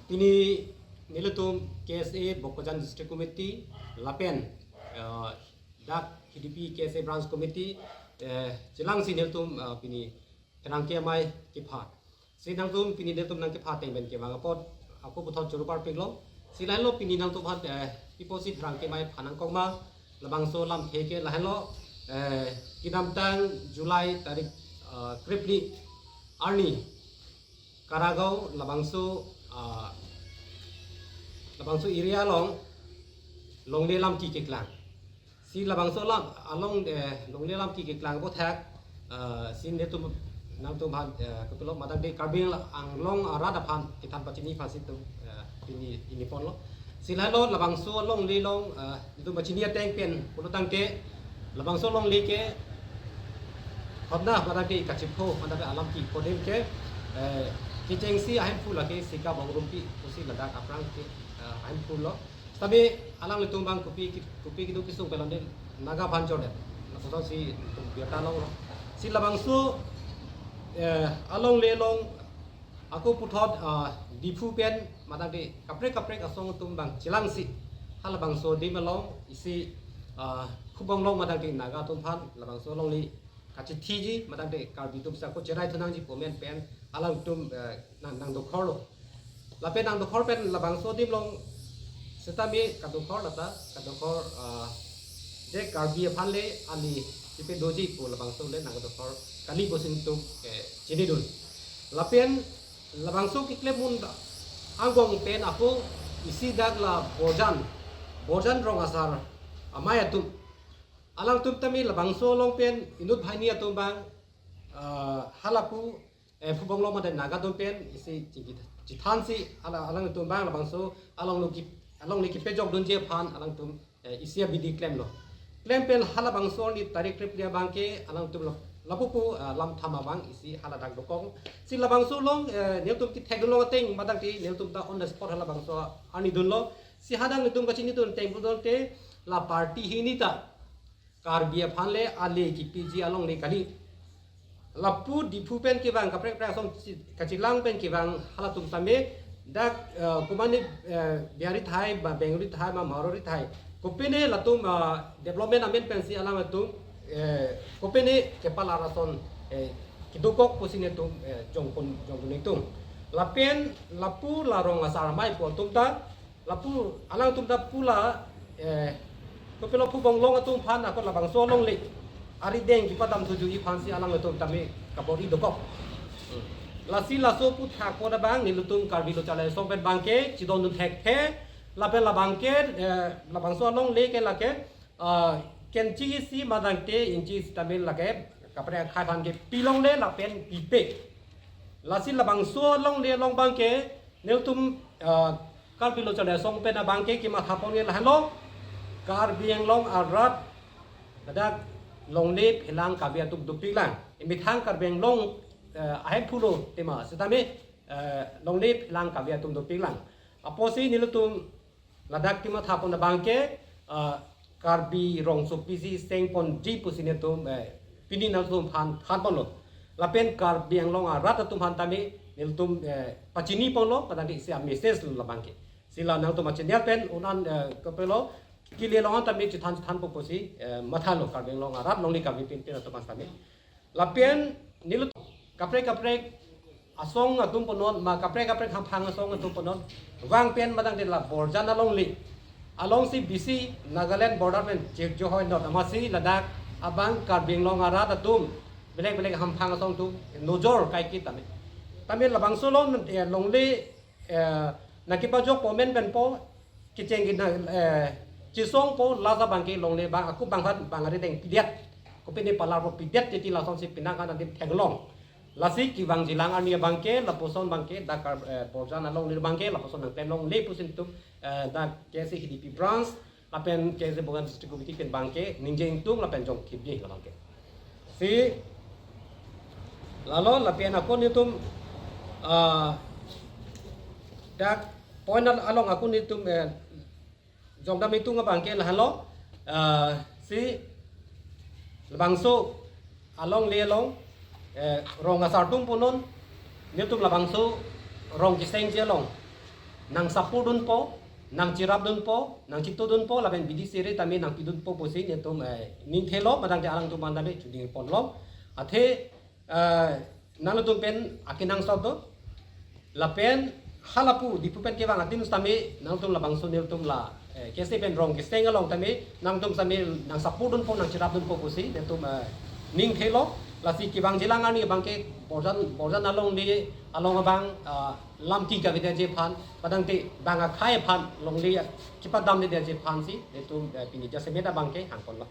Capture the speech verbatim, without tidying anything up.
Pini nelitum K S A Bokajan District Committee lapen, eh, dak K D P K S A Branch Committee, eh, chelangsi nelitum, eh, pini pherangke amei kepha. Si nangtum pini nelitum nangkepha ateng pen kevang apot ako puthot choro parpiklo. Si lahenlo pini nangtum aphan, eh, pi apotsi pherangke amei phanang kongma, labangso alamthe ke lahenlo, eh, kedamtang July tarik, eh, krepli arni Karagaon labangso, ah, labangso area along longle alamki keklang. Si labangso alam along, eh, longle alamki keklang aphuthak, ah, si nelitum nangtum aphan, eh, kopilo madang de Karbi Anglong arat aphan kethan pachini aphansi itum, eh, pini ingni ponlo. Si lahenlo labangso alongle along, eh, itum pachini ateng pen pulo tangte labangso alongle ke hotna madang ke kachipho madang ke alamki pon adim ke, eh, kechengsi ahemphu lake Sika Bongrumpi pusi ladak aphrang ke, eh, ahemphulo. Tapi alanglitum abang kopi ki-, kopi keduk kesung pen longle Naga aphan jordet. Lapuson si itum birta longlo. Si labangso, eh, alongle along ako puthot, ah, Diphu pen madang de kaprek kaprek asong atum abang chelangsi halabangso adim along isi, ah, Phubonglong madang de Naga atum aphan labangso alongle kachithiji madang de Karbi atum si ako cherai thunangji pu amen pen alangtum, eh, nang, nangdokhorlo. Lapen nangdokhor pen labangso adim along setame kadokhor lata kadokhor, ah, je Karbi aphan le ali chipe doji pu labangso le nangdokhor kali pusi itum, eh, chinidun. Lapen labangso keklem un angbong pen ako isi dak la Borjan, Borjan rong asar amei atum. Alangtum tame labangso along pen inut banghini atum abang, ah, halapu, eh, Phubonglong madang Naga atum pen isi chingki chithansi ala-, alangtum abang labangso alongle ki-, alongle kepajok dunji aphan alangtum, eh, isi abidi klemlo. Klem pen halabangso arni tarik krepli abang ke alangtum lap-, lapupu, ah, lam thama abang isi haladak dokok. Si labangso along, eh, nelitum kethek dunlong ateng madang ke nelitum ta on the spot halabangso arni dunlo. Si hadak nelitum kachinidun ateng pulo tangte la party hini ta Karbi aphan le ale kepiji alongle kali. Lapu Diphu pen kevang kaprek kaprek asong chi-, kachelang pen kevang halatum tame dak, eh, komane, eh, Bihari thai ba Bengali thai ma Marwari thai. Kopine latum, ah, development amen pensi alangtum, eh, kopine kepalar ason, eh, kedokok pusi nelitum, eh, jongpon, jongpon nelitum. Lapen lapu la rong asar amei pu atum ta lapu alangtum ta pu la, eh, kopilo Phubonglong atum aphan ako labangso alongle arideng kepadam thuji aphansi alangtum tame kabor-i dokok. Hmm. Lasi laso aphuthak pon abang nelitum Karbi Lo Charli Asong pen abang ke chidondun thekthe lapen labang ke, eh, labangso alongle ke lake, ah, kenchi isi madang de inchi isi tame lake kaprek akhei aphan kepilongle lapen pipe. Lasi labangso alongle along abang ke nelitum, ah, Karbi Lo Charli Asong pen abang ke kematha pon ke lahenlo, Karbi Anglong arat ladak longle phelang kave atum dopiklang. Emethang Karbi Anglong, eh, ahemphu lo tema setame, eh, longle phelang kave atum dopiklang. Apotsi nelitum ladak kematha pon abang ke, ah, Karbi rongsopi si seng ponji pusi nelitum, eh, pini nangtum aphan than ponlo. Lapen Karbi Anglong arat atum aphan tame nelitum, eh, pachini ponlo, padang isi a-message lo labang ke. Si la nangtum a-channel pen un-an, eh, kopilo kele along an tame chithan chithan po pusi, eh, mathalo Karbi Anglong arat longle kave pinpin atum aphan tame. Lapen nelitum kaprek kaprek asong atum punon, ma kaprek kaprek hamphang asong atum punon. Vang pen madang de la Borjan alongle alongsi bisi Nagaland border pen chirjo hoi not amatsi ladak abang Karbi Anglong arat atum belek belek hamphang asong atum nojor kaikit tame. Tame labangso along, eh, longle, eh, nangkepajok pu amen pen po kecheng kena, eh, chesong po lasa abang ke longle abang ako bang aphan bang arideng pidet. Kopine palar po pidet titi lasonsi penang kan adim theklong. Lasi kevangjilang arni abang ke lapuson abang ke dak Kar-, eh, Borjan alongle abang ke lapuson nangklemlongle pusi nelitum, eh, dak K S A K D P branch lapen K S A Bokajan District Committee pen abang ke ningje ingtung lapen jong kibdi labang ke. Si lalo lapen ako nelitum, ah, dak point al-, along ako nelitum, eh, jongdam ingtung abang ke lahenlo, ah, si labangso alongle along, eh, rong asar atum punon, nelitum labangso rong kesengji along nang support dunpo, nang cherap dunpo, nang chito dunpo, lapen B D C area tame nang pidunpo pusi netum, eh, ning thelo, matangte alangtum aphan tame chuding ponlo. Athe, eh, nangtum pen akenangsot do. Lapen halapu Diphu pen kevang adim tame nangtum labangso nelitum la, eh, K S A pen rong keseng along tame nangtum tame nang support dunpo, nang cherap dunpo pusi netum, eh, ning thelo. Lasi kevang jilang arni abangke Borjan, Borjan along de along abang, ah, lam kika vede je aphan, matangte bang akhei aphan longle kipadam de je aphansi netum, eh, pini jasemet abangke hangponlo.